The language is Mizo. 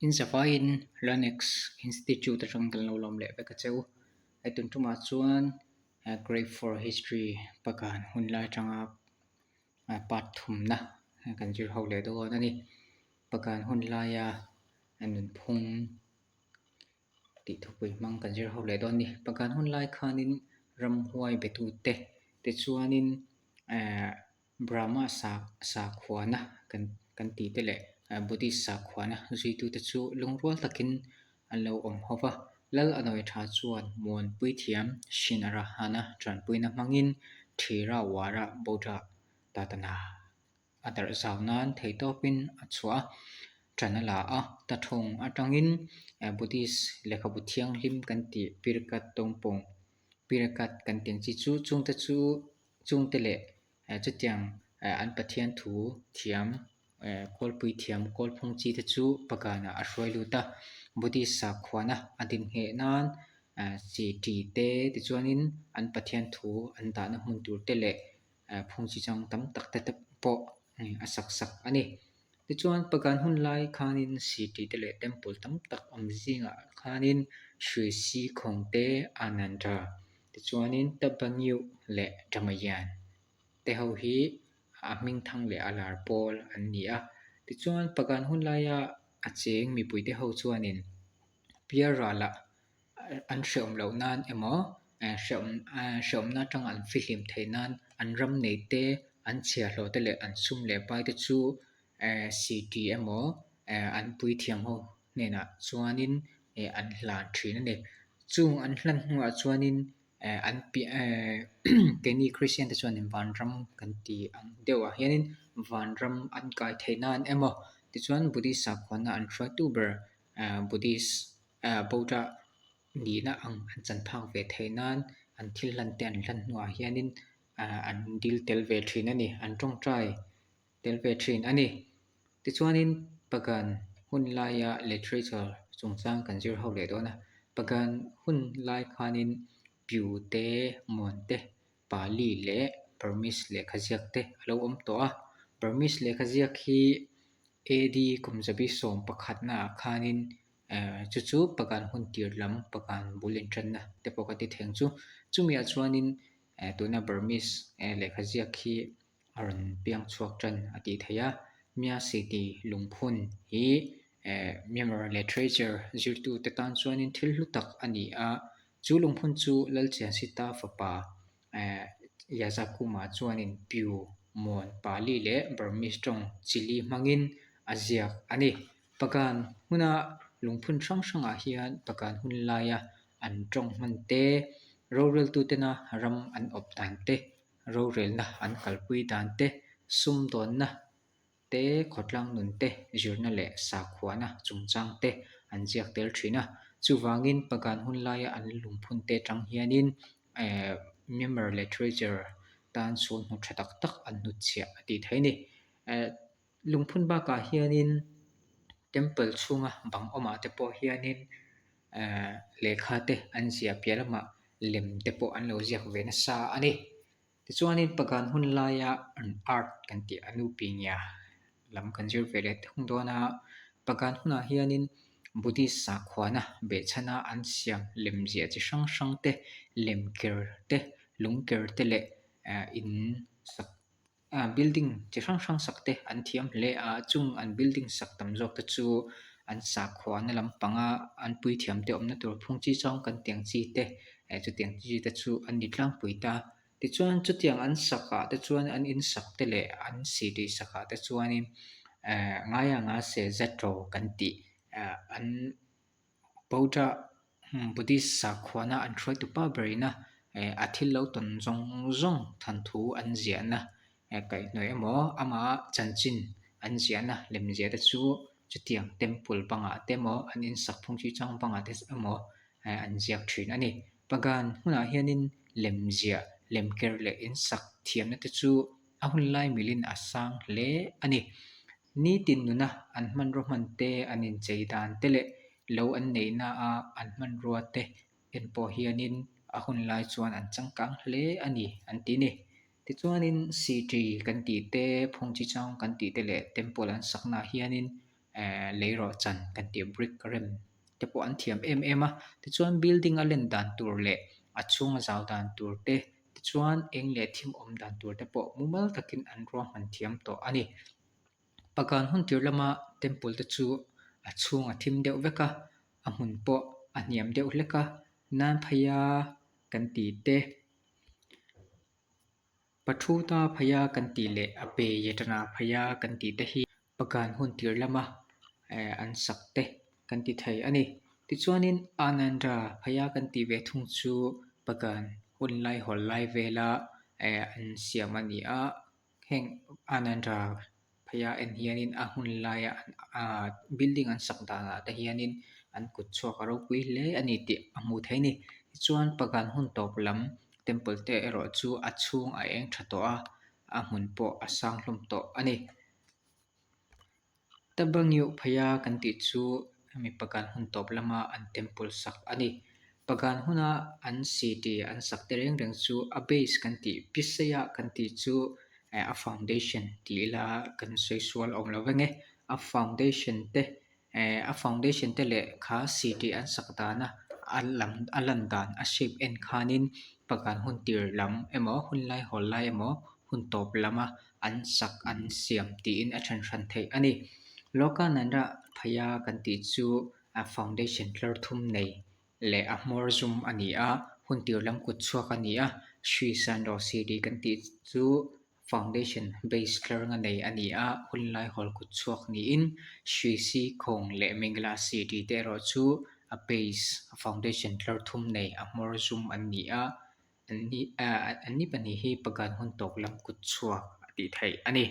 In zavaiin Learnex Institute atang kan lo lawm leh vek a cheu. Hei tun tumah chuan Grade 4 History pakan hun lai atanga part thumna kan zir ho leh dawn a ni. Pakan hun laia nunphung tih thupui hmang kan zir ho leh dawn a ni. Pakan hun lai khanin ramhuai betute tichuanin ehh Brahma sa sakhuana kan kan tih te leh Buddhist sakhuana zuitute chu lungrual takin an lo awm ho va. Lal a nawi tha chuan Muanpui thiam Shinarahana tanpuina hmangin Thira Wara Buddha Tatana a darh zau nan theihtawpin a chhuah a, tan a la a. Tathawng atangin Buddhist lehkhabu thianghlim kan tih Pirkat Tawngpawng Pirkat kan tih ang chi chu chungte chu Chungte leh chutiang an Pathian thu thiam kawlpui thiam kawlphung chi te chu Pagan ah a hruai lut a, Buddhist sakhuana a din ngheh nan chi ṭi te tichuanin an Pathian thu an dahna hmun tur te leh phung chi chang tam tak te pawh a sak sak a ni. Tichuan Pagan hun lai khanin si ṭi te leh temple tam tak awm zingah khanin Sri Si Khawng te Ananda Tichuanin Tabangiuh leh Tamayan te ho hi a hmingthang leh a lar pawl an ni a. Tichuan Pagan hun laia a cheng mipuite ho chuanin Pialralah an hreawm loh nan emaw hreawm hreawmna atanga an fihlim theih nan an ram nei te, an chhiahhlawh te leh an sum leh pai te chu city emaw an puithiam ho hnenah chuanin eh an hlan thin a ni. Chung an hlan hnuah chuanin eh an piah eh keini Christian te chuanin vanram kan ti ang deuhah hianin vanram an kai theih nan emaw tichuan Buddhist sakhuana an hruaitu ber eh Buddhist eh Buddha nihna ang an chan phak ve theih nan an thil hlan te an hlan hnuah hianin eh an dil tel ve thin a ni an tawngtai tel ve thin a ni. Tichuanin Pagan hun laia literature chungchang kan zir ho leh dawn a. Pagan hun lai khanin Pyu te, Mon te, Pali leh Burmese lehkha ziak te a lo awm tawh a. Burmese lehkha ziak hi AD kum zabi 11 ah khanin chu chu Pagan hun tir lam Pagan bul inṭanna te pawh ka ti theng chu. Chumiah chuanin tuna Burmese lehkha ziak hi a rawn piang chhuak tan a tih theih a. Mia City lungphun hi eh Myanmar literature zirtute tan chuanin thil hlu tak a ni a. Chu lungphun chu Lalchiansita fapa eh Yazakuma chuanin Pyu, Mon, Pali leh Burmese tawng chili hmangin a ziak a ni. Pagan hmuna lungphun hrang hrangah hian Pagan hun laia an tawng hman te, roreltutena ram an awp dan te, Rorelna an kalpui dan te, sumdawnna te, khawtlang nun te, zirna leh sakhuana chungchang te an ziak tel thin a. Chuvangin Pagan hun laia an lungphun te atang hianin Myanmar literature tan chhung hmu tha tak tak an hnutchhiah a tih theih a ni. Lungphun bakah hianin temple chhunga bang awmah te pawh hianin ehh lehkha te an ziah piah lamah lem te pawh an lo ziak ve nasa a ni. Tichuanin Pagan hun laia an art kan tih a nupi ngia lam kan zir ve leh thung dawn a, Pagan hunah hianin Buddhist sakhuana behchhana an siam lem ziah chi hrang hrang te, lem ker te, lung ker te leh ehh in sak Building chi hrang hrang sak te an thiam hle a, chung an building sak tam zawk te chu an sakhuana lampanga an puithiam te awmna tur phung chi chang kan tiang chi te eh chutiang chi te chu an ni tlangpui ta. Tichuan chutiang an sak ah te chuan an in sak te leh an city sak ah te chuanin eh ngai anga se zetro kan tih eh an Buddha Buddhist sakhuana an hruaitu pa berina eh a thil lo tawn zawng zawng thanthu an ziahna eh kaihhnawih emaw ama chanchin an ziahna lem ziah te chu chutiang temple bangah te emaw an insak phung chi chang bangah te emaw eh an ziak thin a ni. Pagan hunah hianin lem ziah lem ker leh insak thiamna te chu a hun lai milin a sang hle a ni. Nitin nuna an hmanraw hman te, an inchei dan te leh lo an neihna a an hmanrua te en pawh hianin a hun lai chuan an changkang hle a ni an ti ni. Tichuanin city kan tih te, phung chi chang kan tih te leh temple an saknaah hianin. Eh leirawhchan kan tih brick rem te pawh an thiam em em a tichuan building a len dan tur leh a chhunga zau dan tur te tichuan eng leh thim awm dan tur te pawh mumal takin an ruahman thiam tawh a ni. Pagan hun tir lama temple te chu a chhung a thim deuh vek a a hmun pawh a hniam deuh hlek a nan phaia kan tih te. Pathuta phaia kan tih leh a pe Yetana phaia kan tih te hi Pagan hun tir lama eh an sak te kan ti thei a ni. Tichuanin Anandra phaia kan tih ve thung chu Pagan hun lai hawl lai vela eh an siam a ni a, heng Anandra phaia en hianin a hun laia ah building an sak danah te hianin an kut chhuak a ropui hle a ni tih a hmuh theih a ni. Tichuan Pagan hun tawp lam temple te erawh chu a chhung a eng tha tawh a, a hmun pawh a sang hlawm tawh a ni. Tabangiuh phaia kan tih chu hemi Pagan hun tawp lama an temple sak a ni. Pagan huna an city an sak te reng reng chu a base kan tih piseia kan tih chu a foundation tih ila kan sawi sual awm lo veng e. A foundation te Eh a foundation te leh kha city an sak dana a lam a lan dan a shape en khanin pagan hun tir lam emaw hun lai hawl lai emaw hun tawp lama an sak an siam tiin a then hran theih a ni. Lokananda phaia kan tih chu a foundation tlar thum nei leh a hmawr zum a ni a, hun tir lam kut chhuak a ni a, Sri Sanro city kan tih chu Foundation base tlarnga nei a ni a, hunlai hawl kut chhuak niin Sri Si Khawng leh Mingla City te erawh chu a base, a foundation tlar thum nei a hmawr zum an ni a, an ni pahnih hi Pagan hun tawk lam kut chhuak a tih theih a ni.